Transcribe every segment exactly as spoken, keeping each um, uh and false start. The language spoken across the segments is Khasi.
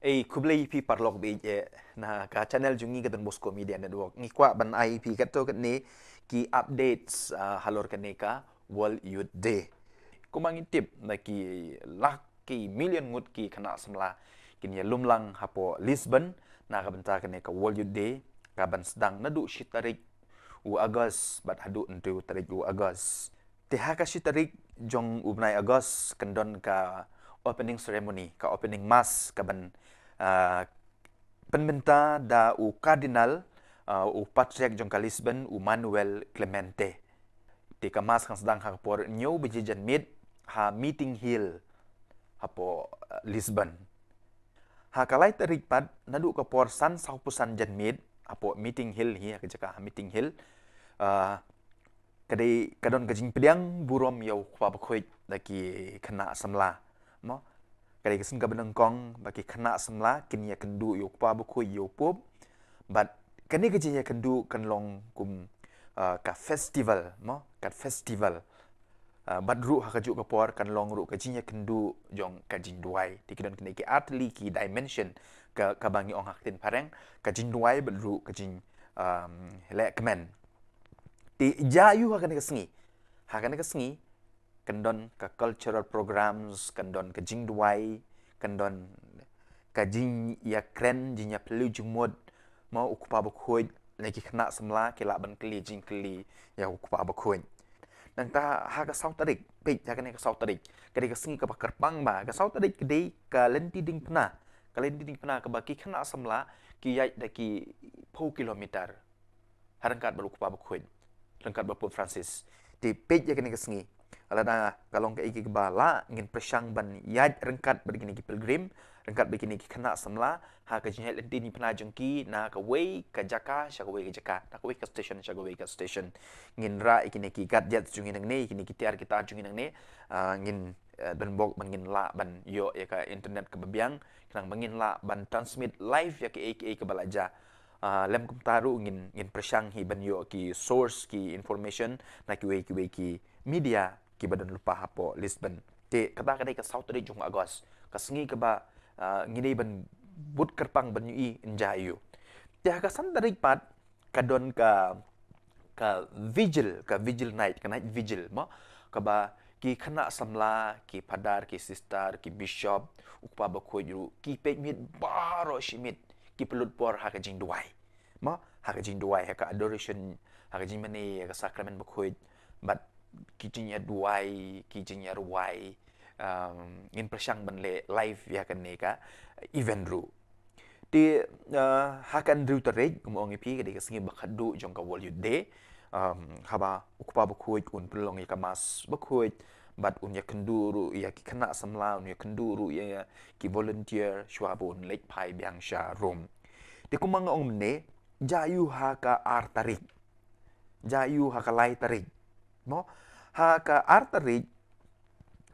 Ei, khublei ïa phi paralok ba ïeit na ka channel jong ngi ka Don Bosco Media Network. Ngi kwah ban ai ïa phi katto katne ki updates, ah, halor kane ka World Youth Day. Kumba ngi tip, na ki lak ki million ngut ki khynnah samla kin ïalum lang hapoh Lisbon na ka bynta kane ka World Youth Day, ka ban sdang naduh shi tarik u August bad haduh hynriew tarik u August. Te ha ka shi tarik jong u bnai August kan don ka opening ceremony, ka opening mass, ka ban, ah, pynmynta da u Cardinal, ah, u Patriarch jong ka Lisbon, u Manuel Clemente. Te ka mass kan sdang ha ka por hynñiew baje janmiet ha Meeting Hill hapoh, ah, Lisbon. Ha ka lai tarik pat naduh ka por san sawphew san janmiet hapoh Meeting Hill hi, ha ka jaka ha Meeting Hill. Ah, ka dei ka don ka jingpdiang burom ïa u Kpa Bakhuid da ki khynnah samla. Mo? Ka dei ka sien kaba nyngkong ba ki khynnah samla kin ïakynduh ïa u Kpa Bakhuid, ïa u Pope. Bad kane ka jingïakynduh kan long kum, ah, ka festival, mo? Ka festival. Ah, bad ruh ha kajuh ka por kan long ruh ka jingïakynduh jong ka jingduwai. Te ki don kine ki artylli ki dimension, ka, kaba ngi ong ha ka ktien phareng, ka jingduwai bad ruh ka jing, um, lehkmen. Te ïa u ha kane ka sngi, ha kane ka sngi kan don ka cultural programs, kan don ka jingduwai, kan don ka jingïakren, jingïaphylliew jingmut. Mo, u Kpa Bakhuid, na ki khynnah samla ki lah ban kylli jingkylli ïa u Kpa Bakhuid. Nangta ha ka saw tarik, peit ha kane ka saw tarik, ka dei ka sngi kaba kyrpang bha. Ka saw tarik ka dei ka lynti diengphna, ka lynti diengphna kaba ki khynnah samla ki ïaid da ki phew kilometer ha ryngkat bad u Kpa Bakhuid, ryngkat bad Pope Francis. Te peit ïa kane ka sngi, lada ka long kaei kaei kaba lah, ngin pyrshang ban ïaid ryngkat bad kine ki pilgrim, ryngkat bad kine ki khynnah samla, ha ka jingïaid lynti diengphna jong ki na kawei ka jaka sha kawei ka jaka, na kawei ka station sha kawei ka station. Ngin rah ïa kine ki gadgets jong ngi nangne, kine ki tiar ki tar jong ngi nangne, ah, ngin, eh, don bok ban ngin lah ban ïoh ïa ka internet kaba biang, khnang ba ngin lah ban transmit live ïa kaei kaei kaba la jia. Ah, lym kumta ruh ngin, ngin pyrshang hi ban ïoh ki source, ki information na kiwei kiwei ki media kiba don lypa hapoh Lisbon. Te kata ka dei ka saw tarik jong August, ka sngi kaba, ah, ngi dei ban bud kyrpang ban ïohi ynja ïa u. Te ha ka san tarik pat ka don ka, ka vigil, ka vigil night, ka night vigil, mo, kaba ki khynnah samla, ki phadar, ki sister, ki bishop, u Kpa Bakhuid ruh, ki peit miet baroh shi miet ki pynlut por ha ka jingduwai. Mo, ha ka jingduwai, ha ka adoration, ha ka jingmane ïa ka Sakramen Bakhuid, bad ki jingïaduwai, ki jingïarwai, um, ngin pyrshang ban leh live ïa kane ka event ruh. Te, uh, ha ka hynriew tarik, kum ong ïa phi, ka dei ka sngi ba khatduh jong ka World Youth Day. Um, haba u Kpa Bakhuid un pynlong ïa ka Mass Bakhuid, bad un ïakynduh ruh ïa ki khynnah samla, un ïakynduh ruh ïa ki volunteer, shuwa ba un leit phai biang sha Rome. Te kumba nga ong mynne, ïa u ha ka ar tarik, ïa u ha ka lai tarik. Mo, ha ka ar tarik,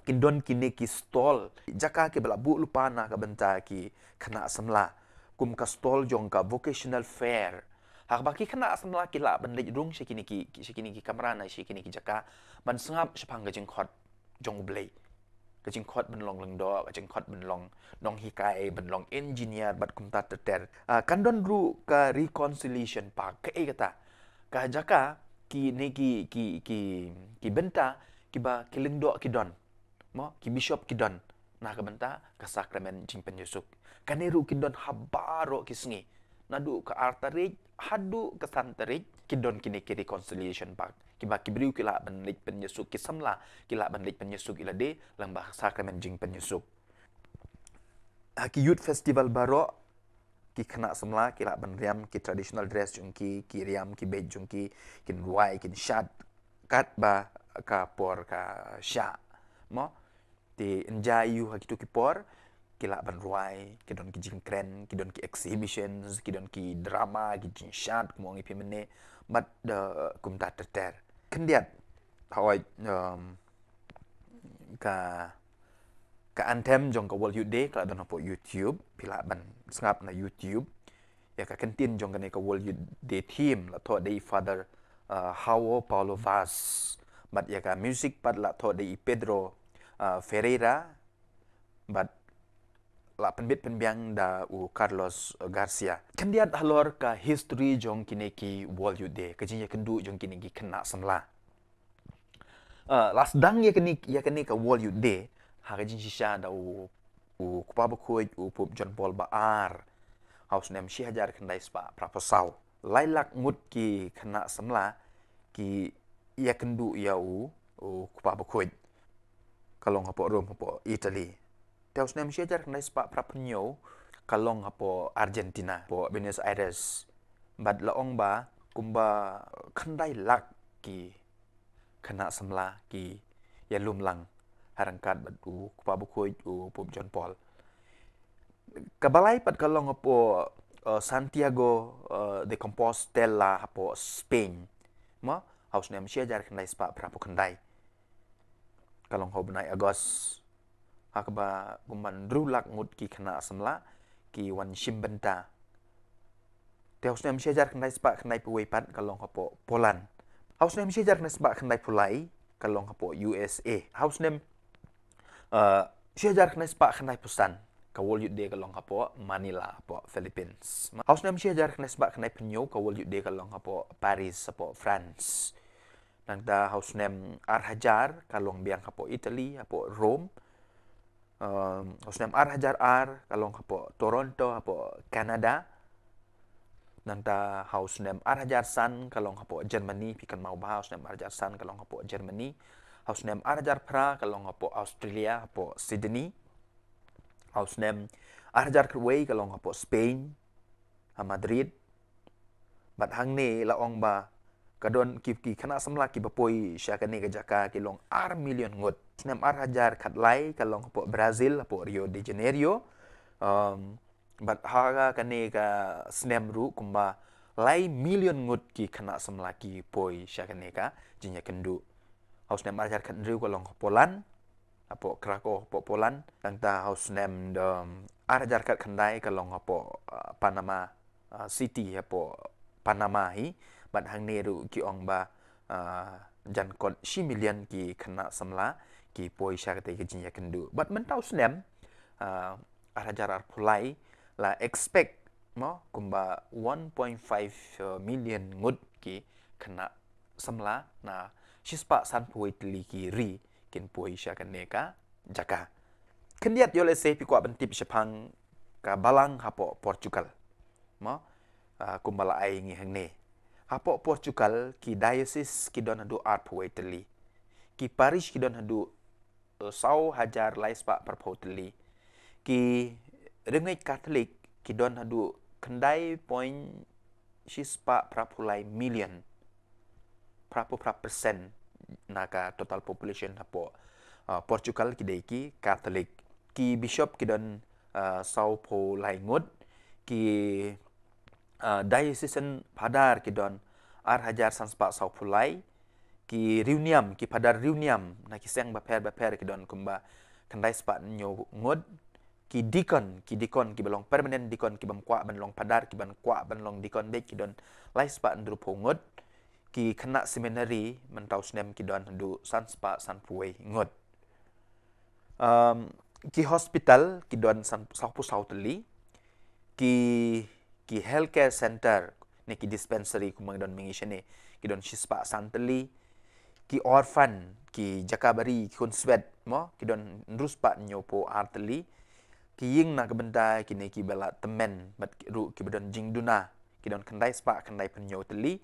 ki don kine ki stall, jaka kiba la buh lypa na ka bynta ki khynnah samla, kum ka stall jong ka vocational fair. Ha kaba ki khynnah samla ki lah ban leit rung sha kine ki, ki, sha kine ki kamra ne sha kine ki jaka, ban sngap shaphang ka jingkhot jong U Blei. Ka jingkhot ban long lyngdoh, ka jingkhot ban long nonghikai, ban long engineer, bad kumta ter ter. Ah, kan don ruh ka Reconciliation Park, kaei kata? Ka jaka kine ki, ki, ki, ki bynta kiba ki lyngdoh ki don. Mo, ki bishop ki don na ka bynta ka Sakramen Jingpynïasuk. Kane ruh ki don ha baroh ki sngi. Naduh ka ar tarik haduh ka san tarik, ki don kine ki Reconciliation Park, kiba ki briew ki lah ban leit pynïasuk, ki samla ki lah ban leit pynïasuk ïa lade lyngba ka Sakramen Jingpynïasuk. Ha ki Youth Festival baroh, ki khynnah samla ki lah ban riam ki traditional dress jong ki, ki riam ki beit jong ki, kin rwai, kin shad, katba ka por ka shah. Mo, te ynja ïa u ha kito ki por, ki lah ban rwai, ki don ki jingkren, ki don ki exhibitions, ki don ki drama, ki jingshad, kum ong ïa phi mynne, bad, uh, kumta ter ter. Khyndiat, hooid, um, ka, ka anthem jong ka World Youth Day ka la don hapoh YouTube, phi lah ban sngap na YouTube. Ïa ka kyntien jong kane ka World Youth Day theme la thoh da i Father, uh, João Paulo Vaz. Bad ïa ka music pat la thoh da i Pedro, uh, Ferreira. Bad la pynbit pynbiang da u Carlos Garcia. Khyndiat halor ka history jong kine ki World Youth Day, ka jingïakynduh jong kine ki khynnah samla. Uh, la sdang ïa kane, ïa kane ka World Youth Day ha ka jingshisha da u, u Kpa Bakhuid, u Pope John Paul ba ar, ha u snem shi hajar khyndai spah phra phew saw. Lai lak ngut ki khynnah samla ki ïakynduh ïa u, u Kpa Bakhuid, ka long hapoh Rome, hapoh Italy. Te ha u snem shi hajar khyndai spah phra phew hynñiew, ka long hapoh Argentina, hapoh Buenos Aires. Bad la ong ba kumba khyndai lak ki khynnah samla ki ïalum lang ha ryngkat bad u Kpa Bakhuid, u Pope John Paul. Kaba lai pat ka long hapoh, uh, Santiago, uh, de Compostela, hapoh Spain. Mo, ha u snem shi hajar khyndai spah phra phew khyndai, ka long ha u bnai August. Ha kaba kumba hynriew lak ngut ki khynnah samla ki wan shim bynta. Te ha u snem shi hajar khyndai spah khyndai phew wei pat ka long hapoh Poland. Ha u snem shi hajar khyndai spah khyndai phew lai ka long hapoh U S A. Ha u snem, uh, shi hajar khyndai spah khyndai phew san ka World Youth Day ka long hapoh Manila, hapoh Philippines. Ha u snem shi hajar khyndai spah khyndai phew hynñiew ka World Youth Day ka long hapoh Paris, hapoh France. Nangta ha u snem ar hajar ka long biang hapoh Italy, hapoh Rome. Um, ha u snem ar hajar ar ka long hapoh Toronto, hapoh Canada. Nangta ha u snem ar hajar san ka long hapoh Germany, phi kynmaw ba ha u snem ar hajar san ka long hapoh Germany. Ha u snem ar hajar phra ka long hapoh Australia, hapoh Sydney. Ha u snem ar hajar khatwei ka long hapoh Spain, ha Madrid. Bad hangne la ong ba ka don ki, ki khynnah samla kiba poi sha kane ka jaka ki long ar million ngut. Snem ar hajar khatlai ka long hapoh Brazil, hapoh Rio de Janeiro. Um, bad ha kane ka snem ruh kumba lai million ngut ki khynnah samla ki poi sha kane ka jingïakynduh. Ha u snem ar hajar khathynriew ka long hapoh Poland, hapoh Krakow, hapoh Poland. Nangta ha u snem de ar hajar khatkhyndai ka long hapoh, uh, Panama, uh, City, hapoh Panama hi. Bad hangne ruh ki ong ba, uh, jan kot shi million ki khynnah samla ki poi sha kata ka jingïakynduh. Bad mynta u snem, uh, ar hajar ar phew lai la expect mo kumba one point five million ngut ki khynnah samla na shispah san phew wei tylli ki ri kin poi sha kane ka jaka. Khyndiat ïoh lehse phi kwah ban tip shaphang ka balang hapoh Portugal. Mo, ah, kumba la ai ngi hangne. Hapoh Portugal ki diocese ki don haduh ar phew wei tylli. Ki parish ki don haduh, eh, saw hajar lai spah phra phew tylli. Ki riewngeit Katholik ki don haduh khyndai point shispah phra phew lai million. Phra phew phra percent na ka total population hapoh, uh, Portugal ki dei ki Katholik. Ki bishop ki don, uh, saw phew lai ngut. Ki, uh, diocesan phadar ki don ar hajar san spah saw phew lai. Ki riewniam, ki phadar riewniam na ki seng bapher bapher ki don kumba khyndai spah hynñiew ngut. Ki deacon, ki deacon kiba long permanent deacon, ki bym kwah ban long phadar, ki bym kwah ban long deacon beit, ki don lai spah hynriew phew ngut. Ki khynnah seminary mynta u snem ki don haduh san spah san phew wei ngut. Um, ki hospital ki don san, saw phew saw tylli. Ki, ki healthcare center ne ki dispensary kumba ngi don mynta shane ki don shispah san tylli. Ki orphan, ki jaka ba ri, ki khunswet mo, ki don hynriew spah hynñiew phew ar tylli. Ki ïing na ka bynta kine kiba la tymmen bad ruh kiba don jingduna ki don khyndai spah khyndai phew hynñiew tylli.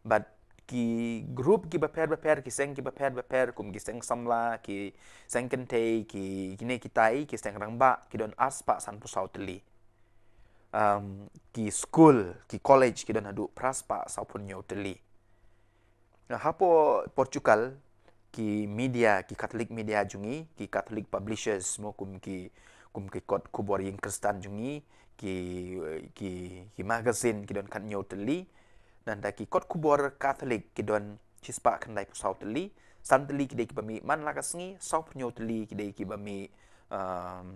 Bad ki group kiba pher bapher, ki seng kiba pher bapher, kum ki seng samla, ki seng kynthei, ki kine kitai, ki seng rangbah, ki don ar spah san phew saw tylli. Um, ki school, ki college ki don haduh phra spah saw phew hynñiew tylli. Hapoh Portugal, ki media, ki Catholic media jong ngi, ki Catholic publishers mo, kum ki, kum ki kot khubor ïing Khristan jong ngi, ki, ki, ki magazine ki don khathynñiew tylli. Nangta ki kot khubor Catholic ki don shispah khyndai phew saw tylli. San tylli ki dei kiba mih man la ka sngi, saw phew hynñiew tylli ki dei kiba mih, um,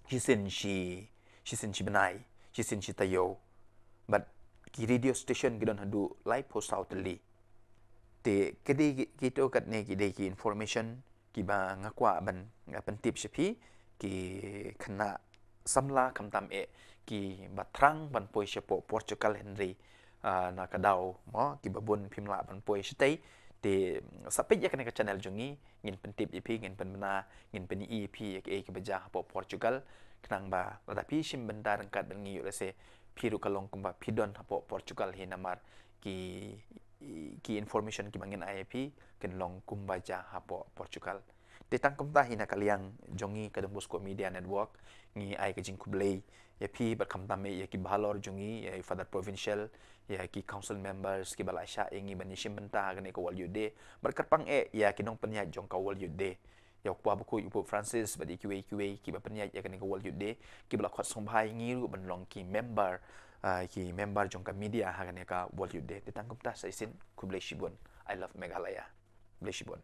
shisien shi, shisien shi bnai, shisien shi taïew. Bad ki radio station ki don haduh lai phew saw tylli. Te ki dei ki, kito katne ki dei ki information kiba nga kwah ban, nga pyntip sha phi, ki khynnah samla khamtam eh ki ba thrang ban poi shapoh Portugal hynrei, ah, na ka daw mo ki ba bun phim lah ban poi shatei. Te sa peit ïa kane ka channel jong ngi, ngin pyntip ïa phi, ngin pynbna, ngin pyni ïa phi ïa ki, ïa ki ba jia hapoh Portugal. Khnang ba lada phi shim bynta ryngkat bad ngi ïoh lehse phi ruh ka long kumba phi don hapoh Portugal hi namar ki, ki information ki ba ngin ai ïa phi kin long kumba jia hapoh Portugal. Te tang kumta hi na ka liang jong ngi ka Don Bosco Media Network, ngi ai ka jingkhublei ïa phi bad khamtam eh ïa ki ba halor jong ngi, ïa i Father Provincial, ïa ki council members ki ba la shah ïa ngi ban ïa shim bynta ha kane ka World Youth Day. Bad kyrpang eh ïa ki nongpynïaid jong ka World Youth Day, ïa u Kpa Bakhuid, u Pope Francis bad ïa kiwei kiwei ki ba pynïaid ïa kane ka World Youth Day, ki ba la khot sngewbha ïa ngi ruh ban long ki member, ah, ki member jong ka media ha kane ka World Youth Day. Te tang kumta sa shisien, khublei shibun. I love Meghalaya. Khublei shibun.